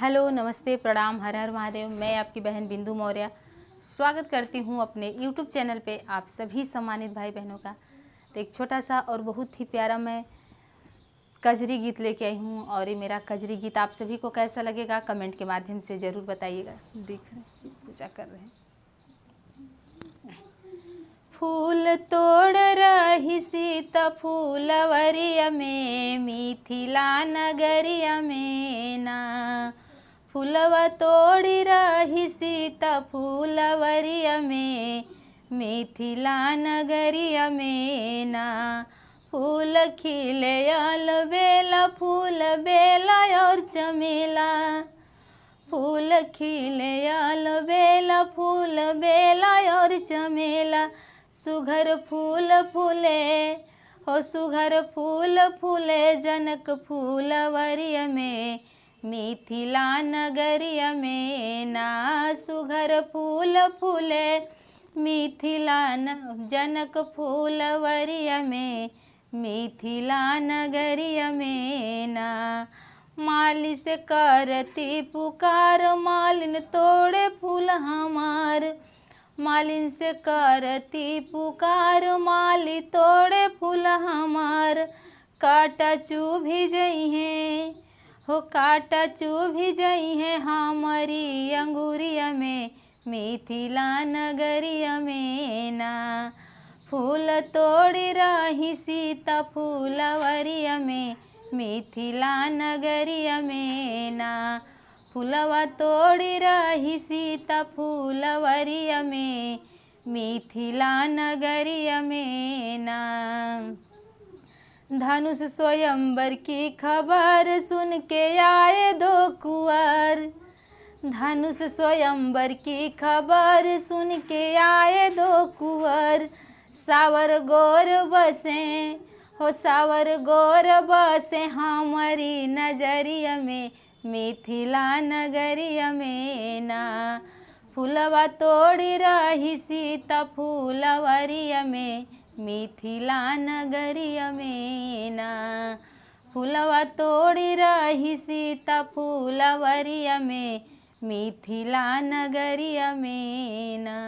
Hello, नमस्ते, प्रणाम, हर हर महादेव। मैं आपकी बहन बिंदु मौर्य स्वागत करती हूँ अपने यूट्यूब चैनल पे आप सभी सम्मानित भाई बहनों का। तो एक छोटा सा और बहुत ही प्यारा मैं कजरी गीत लेके आई हूँ और ये मेरा कजरी गीत आप सभी को कैसा लगेगा कमेंट के माध्यम से ज़रूर बताइएगा। देख रहे हैं, पूजा कर रहे हैं। फूल तोड़ रही सीता फूलवरिया में, मिथिला नगरिया में ना। फूलवा तोड़ रही सीता फूलवरिया में, मिथिला नगरिया में ना। फूल खिले आल बेला, फूल बेला और चमेला। फूल खिले आल बेला, फूल बेला और चमेला। सुघर फूल फूले हो, सुघर फूल फूले जनक फूलवरिया में, मिथिला नगरिया में ना। सुघर फूल फूले मिथिला जनक फूलवरिया में, मिथिला नगरिया में ना। माली से करती पुकार, मालिन तोड़े फूल हमार। मालिन से करती पुकार, माली तोड़े फूल हमार। काटा चुभी जई है हो, काटा चुभी जई है हमारी अंगूरिया में, मिथिला नगरिया में ना। फूल तोड़ रही सीता फूलवरिया में, मिथिला नगरिया में ना। फूलवा तोड़ रही सीता फूलवरिया में, मिथिला नगरिया में ना। धनुष स्वयंवर की खबर सुन के आए दो कुंवर। धनुष स्वयंवर की खबर सुन के आए दो कुंवर। सावर गोर बसे हो, सावर गोर बसे हमारी नजरिया में, मिथिला नगरिया में ना। फूलवा तोड़ रही सीता फूलवरिया में, मिथिला नगरिया में ना। फूलवा तोड़ रही सीता फूलवरिया में, मिथिला नगरिया में ना।